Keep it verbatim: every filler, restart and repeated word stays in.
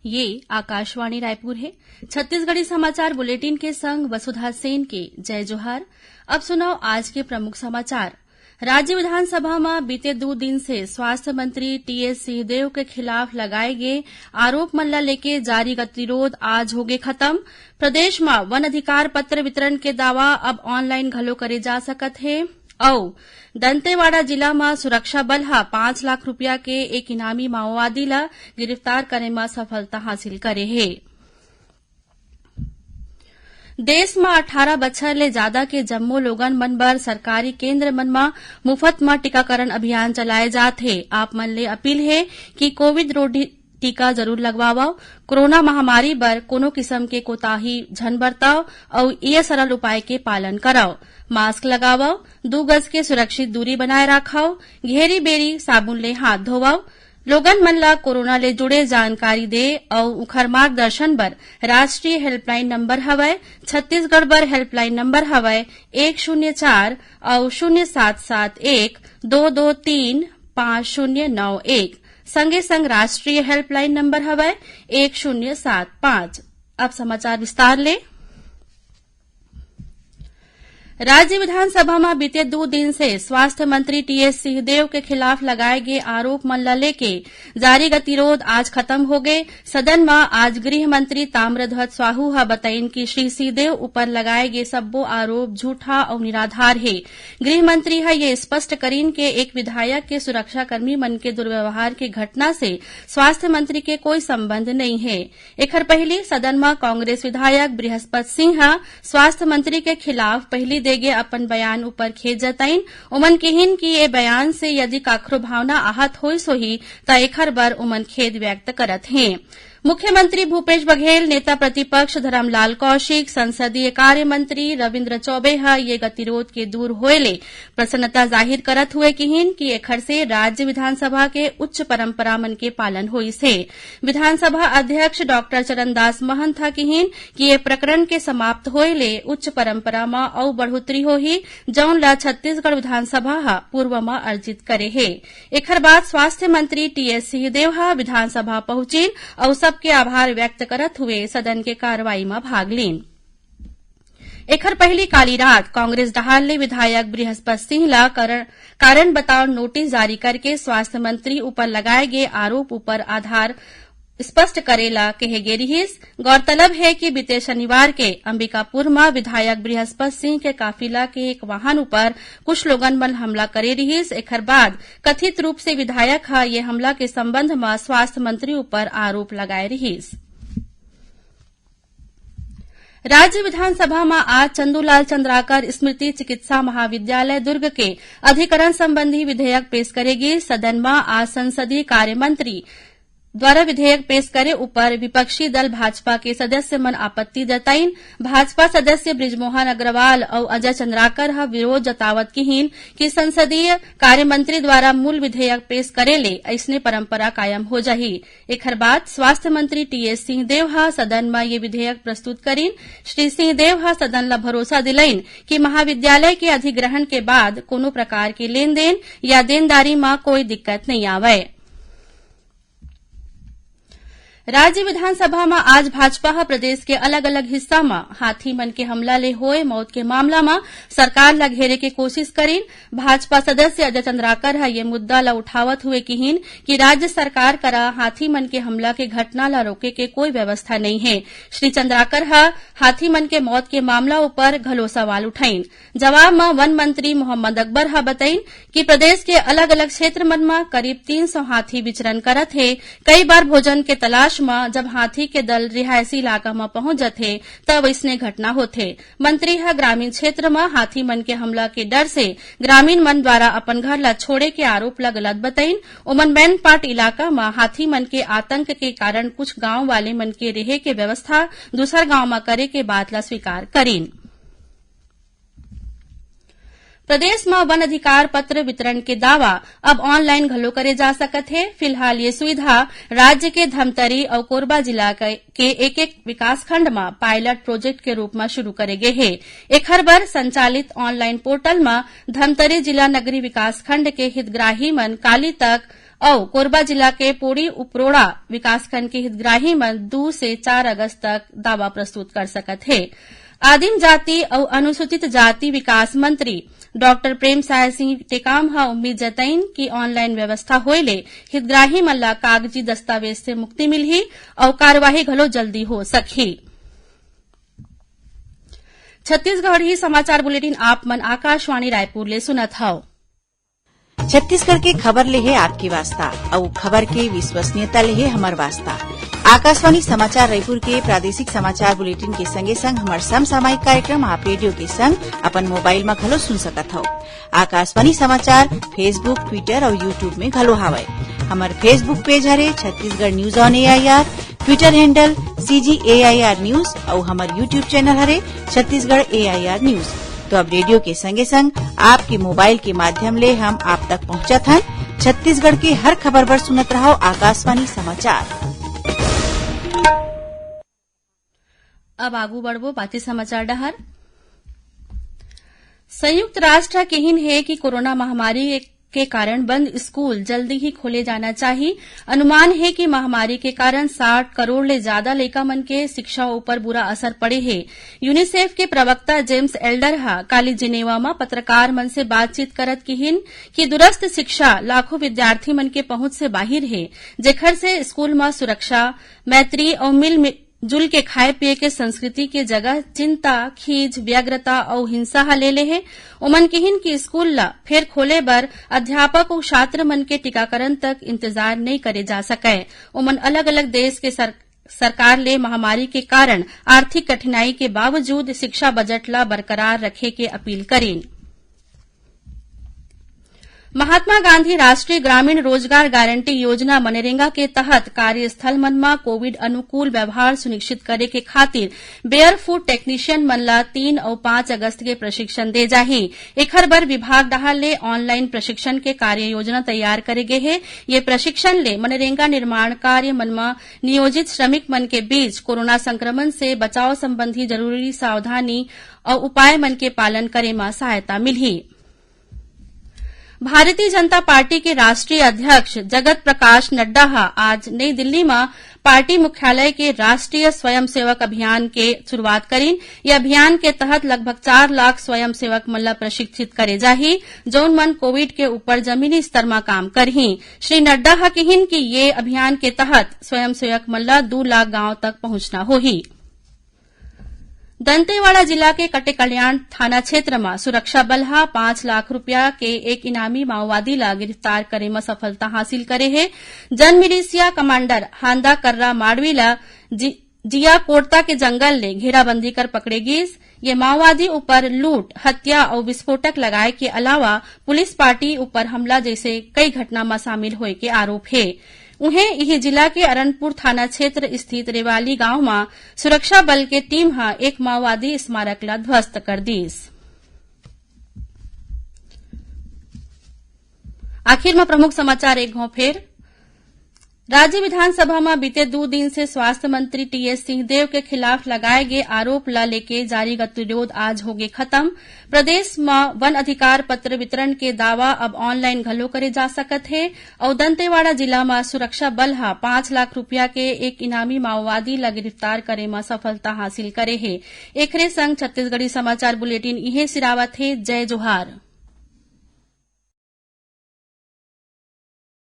ये आकाशवाणी रायपुर हे। छत्तीसगढ़ी समाचार बुलेटिन के संग वसुधा सेन के जय जोहार। अब सुनव आज के प्रमुख समाचार। राज्य विधानसभा म बीते दू दिन से स्वास्थ्य मंत्री टीएस सिंहदेव के खिलाफ लगाए गे आरोप मन ल लेके जारी गतिरोध आज होगे खत्म। प्रदेश म वन अधिकार पत्र वितरण के दावा अब online घलो करे जा सकत हे। अउ दंतेवाड़ा जिला म सुरक्षा बल ह पाँच लाख रुपया के एक इनामी माओवादी ल गिरफ्तार करे म सफलता हासिल करे हे। देश म अठारह बछर ले जादा के जम्मो लोगन मन बर सरकारी केंद्र मन म मुफत म टीकाकरण अभियान चलाए जात हे। आप मन ले अपील हे कि कोविड रोधी टीका जरूर लगवावव। कोरोना महामारी बर कोनो किसम के कोताही झन बरतव अउ ये सरल उपाय के पालन करव। मास्क लगावव, दू गज के सुरक्षित दूरी बनाए राखव, घेरी बेरी साबुन ले हाथ धोवव। लोगन मन ल कोरोना ले जुड़े जानकारी दे अउ उखर मार्गदर्शन बर राष्ट्रीय हेल्पलाइन नंबर हवय, छत्तीसगढ़ बर हेल्पलाइन नंबर हवय एक शून्य चार अउ शून्य सात सात एक दो दो तीन पाँच शून्य नौ एक। संगे संग राष्ट्रीय हेल्पलाइन नंबर हवय एक शून्य सात पाँच। अब समाचार विस्तार ले। राज्य विधानसभा म बीते दू दिन से स्वास्थ्य मंत्री टीएस सिंहदेव के खिलाफ लगाए गे आरोप मन ल लेके जारी गतिरोध आज खत्म होगे। सदन म आज गृह मंत्री ताम्रध्वज साहू ह बतइन कि श्री सिंहदेव ऊपर लगाए गे सब्बो आरोप झूठा अउ निराधार हे। गृह मंत्री ह ये स्पष्ट करिन के एक विधायक के सुरक्षाकर्मी मन के दुर्व्यवहार के घटना से स्वास्थ्य मंत्री के कोई संबंध नइ हे। एखर पहिली सदन म कांग्रेस विधायक बृहस्पत सिंह ह स्वास्थ्य मंत्री के खिलाफ पहिली दे गे अपन बयान ऊपर खेद जताइन। ओमन किहिन कि ए बयान से यदि काखरो भावना आहत होइस होही, त एखर बर ओमन खेद व्यक्त करत हें। मुख्यमंत्री भूपेश बघेल, नेता प्रतिपक्ष धरमलाल कौशिक, संसदीय कार्य मंत्री रविंद्र चौबे ह ये गतिरोध के दूर होए ले प्रसन्नता जाहिर करत हुए किहिन कि एखर से राज्य विधानसभा के उच्च परंपरा मन के पालन होइस हे। विधानसभा अध्यक्ष डॉक्टर चरणदास महंत ह किहिन कि ये प्रकरण के समाप्त होए ले उच्च परंपरा म अउ बढ़ोतरी होही, जउन ल छत्तीसगढ़ विधानसभा ह पूर्व म अर्जित करे हे। एखर बाद स्वास्थ्य मंत्री टीएस सिंहदेव ह विधानसभा पहुंचिन अउ सबके आभार व्यक्त करत हुए सदन के कार्रवाई म भाग लीन। एखर पहिली काली रात कांग्रेस डहार ले विधायक बृहस्पत सिंह ल कारण, कारण बताओ नोटिस जारी करके स्वास्थ्य मंत्री ऊपर लगाए गे आरोप ऊपर आधार स्पष्ट करे ला कहे गे रिहिस। गौरतलब हे कि बीते शनिवार के अंबिकापुर म विधायक बृहस्पत सिंह के काफिला के एक वाहन ऊपर कुछ लोगन मन हमला करे रिहिस। एखर बाद कथित रूप से विधायक ह ये हमला के संबंध म स्वास्थ्य मंत्री ऊपर आरोप लगाए रिहिस। राज्य विधानसभा म आज चंदूलाल चंद्राकर स्मृति चिकित्सा महाविद्यालय दुर्ग के अधिकरण संबंधी विधेयक पेश करे गिस। सदन म आज संसदीय कार्य मंत्री द्वारा विधेयक पेश करे ऊपर विपक्षी दल भाजपा के सदस्य मन आपत्ति जताइन। भाजपा सदस्य बृजमोहन अग्रवाल अउ अजय चंद्राकर ह विरोध जतावत किहिन कि संसदीय कार्य मंत्री द्वारा मूल विधेयक पेश करे ले अइसने परंपरा कायम हो जाही। एखर बाद स्वास्थ्य मंत्री टीएस सिंहदेव ह सदन म ये विधेयक प्रस्तुत करिन। श्री सिंहदेव ह सदन ल भरोसा दिलइन कि महाविद्यालय के अधिग्रहण के बाद कोनो प्रकार के लेन-देन या देनदारी म कोई दिक्कत नइ आवय। राज्य विधानसभा म आज भाजपा ह प्रदेश के अलग-अलग हिस्सा म हाथी मन के हमला ले होए मौत के मामला म सरकार ल घेरे के कोशिश करिन। भाजपा सदस्य अजय चंद्राकर ह ये मुद्दा ल उठावत हुए किहिन कि राज्य सरकार करा हाथी मन के हमला के घटना ल रोके के कोई व्यवस्था नइ हे। श्री चंद्राकर ह हाथी मन के मौत के मामला ऊपर घलो सवाल उठाइन। जवाब म वन मंत्री मोहम्मद अकबर ह बतइन कि प्रदेश के अलग-अलग क्षेत्र मन म करीब तीन सौ हाथी विचरण करत हे। कई बार भोजन के तलाश म जब हाथी के दल रिहायशी इलाका म पहुंच जथे, तब अइसने घटना होथे। मंत्री ह ग्रामीण क्षेत्र म हाथी मन के हमला के डर से ग्रामीण मन द्वारा अपन घर ल छोड़े के आरोप ल गलत बतइन। ओमन मैनपाट इलाका म हाथी मन के आतंक के कारण कुछ गांव वाले मन के रेहे के व्यवस्था दूसर गांव म करे के बात ल स्वीकार करिन। प्रदेश म वन अधिकार पत्र वितरण के दावा अब online घलो करे जा सकत हे। फिलहाल ये सुविधा राज्य के धमतरी अउ कोरबा जिला के, के एक-एक विकासखंड म pilot project के रूप म शुरू करे गे हे। एखर बर संचालित online portal म धमतरी जिला नगरीय विकासखंड के हितग्राही मन काली तक अउ कोरबा जिला के पोड़ी उपरोड़ा विकासखंड के हितग्राही मन दू से चार अगस्त तक दावा प्रस्तुत कर सकत हे। आदिम जाति अउ अनुसूचित जाति विकास मंत्री डॉक्टर प्रेम साय सिंह टेकाम ह उम्मीद जतइन कि ऑनलाइन व्यवस्था होए ले हितग्राही मन ला कागजी दस्तावेज से मुक्ति मिलही अउ कार्यवाही घलो जल्दी हो सकही। छत्तीसगढ़ी समाचार बुलेटिन आप मन आकाशवाणी रायपुर ले सुनत हव। छत्तीसगढ़ के खबर ले हे आपके वास्ता, अउ खबर के विश्वसनीयता ले हे हमर वास्ता। आकाशवाणी समाचार रायपुर के प्रादेशिक समाचार बुलेटिन के संगे संग हमर समसामयिक कार्यक्रम आप रेडियो के संग अपन मोबाइल म घलो सुन सकत हव। आकाशवाणी समाचार Facebook, Twitter अउ YouTube में घलो हावय। हमर Facebook पेज हरे Chhattisgarh news on AIR, Twitter handle CG AIR news अउ हमर YouTube चैनल हरे छत्तीसगढ़ एआईआर न्यूज। तो अब रेडियो के संगे संग आपके मोबाइल के माध्यम ले हम आप तक पहुंचत हन छत्तीसगढ़ के हर खबर बर सुनत रहव आकाशवाणी समाचार। अब आगू बढ़बो बाकी समाचार डहर। संयुक्त राष्ट्र ह किहिन हे कि कोरोना महामारी के कारण बंद स्कूल जल्दी ही खोले जाना चाही। अनुमान हे कि महामारी के कारण साठ करोड़ ले ज्यादा लइका मन के शिक्षा ऊपर बुरा असर पड़े हे। यूनिसेफ के प्रवक्ता जेम्स एल्डर ह काली जिनेवा म पत्रकार मन से बातचीत करत किहिन कि दूरस्थ शिक्षा लाखों विद्यार्थी मन के पहुंच से बाहिर हे, जेखर से स्कूल म सुरक्षा, मैत्री अउ मिल मि-, जुल के खाए पिए के संस्कृति के जगह चिंता, खीज, व्यग्रता अउ हिंसा ह ले ले हे। ओमन किहिन कि स्कूल ल फेर खोले बर अध्यापक अउ छात्र मन के टीकाकरण तक इंतजार नइ करे जा सकय। ओमन अलग-अलग देश के सर-, सरकार ले महामारी के कारण आर्थिक कठिनाई के बावजूद शिक्षा बजट ल बरकरार रखे के अपील करिन। महात्मा गांधी राष्ट्रीय ग्रामीण रोजगार गारंटी योजना, मनरेगा के तहत कार्यस्थल मन म कोविड अनुकूल व्यवहार सुनिश्चित करे के खातिर बेयर फुट टेक्नीशियन मन ल तीन अउ पाँच अगस्त के प्रशिक्षण दे जाही। एखर बर विभाग डहार ले ऑनलाइन प्रशिक्षण के कार्य योजना तैयार करे गे हे। ये प्रशिक्षण ले मनरेगा निर्माण कार्य मन म नियोजित श्रमिक मन के बीच कोरोना संक्रमण से बचाव संबंधी जरूरी सावधानी अउ उपाय मन के पालन करे म सहायता मिलही। भारतीय जनता पार्टी के राष्ट्रीय अध्यक्ष जगत प्रकाश नड्डा ह आज नई दिल्ली म पार्टी मुख्यालय के राष्ट्रीय स्वयंसेवक अभियान के शुरुआत करिन। ये अभियान के तहत लगभग चार लाख स्वयंसेवक मन ल प्रशिक्षित करे जाही, जौन मन कोविड के ऊपर जमीनी स्तर म काम करही। श्री नड्डा ह किहिन कि ये अभियान के तहत स्वयंसेवक मन ल दू लाख गांव तक पहुंचना होही। दंतेवाड़ा जिला के कटेकल्याण थाना क्षेत्र म सुरक्षा बल ह पाँच लाख रुपया के एक इनामी माओवादी ला गिरफ्तार करे म सफलता हासिल करे हे। जन मिलिशिया कमांडर हांदा कर्रा माड़वी ला जि-, जियाकोड़ता के जंगल ले घेराबंदी कर पकड़े गिस। ये माओवादी ऊपर लूट, हत्या अउ विस्फोटक लगाए के अलावा पुलिस पार्टी ऊपर हमला जैसे कई घटना म शामिल होए के आरोप हे। उहें, इही जिला के अरनपुर थाना क्षेत्र स्थित रेवाली गांव म सुरक्षा बल के टीम ह एक माओवादी स्मारक ला ध्वस्त कर दीस। आखिर म प्रमुख समाचार एक घौं फेर। राज्य विधानसभा म बीते दू दिन से स्वास्थ्य मंत्री टीएस सिंहदेव के खिलाफ लगाए गे आरोप ला लेके जारी गतिरोध आज होगे खत्म। प्रदेश म वन अधिकार पत्र वितरण के दावा अब ऑनलाइन घलो करे जा सकत हे। अउ दंतेवाड़ा जिला म सुरक्षा बल ह पाँच लाख रुपया के एक इनामी माओवादी ल गिरफ्तार करे म सफलता हासिल करे हे। एखरे संग छत्तीसगढ़ी समाचार बुलेटिन इहें सिरावत हे। जय जोहार।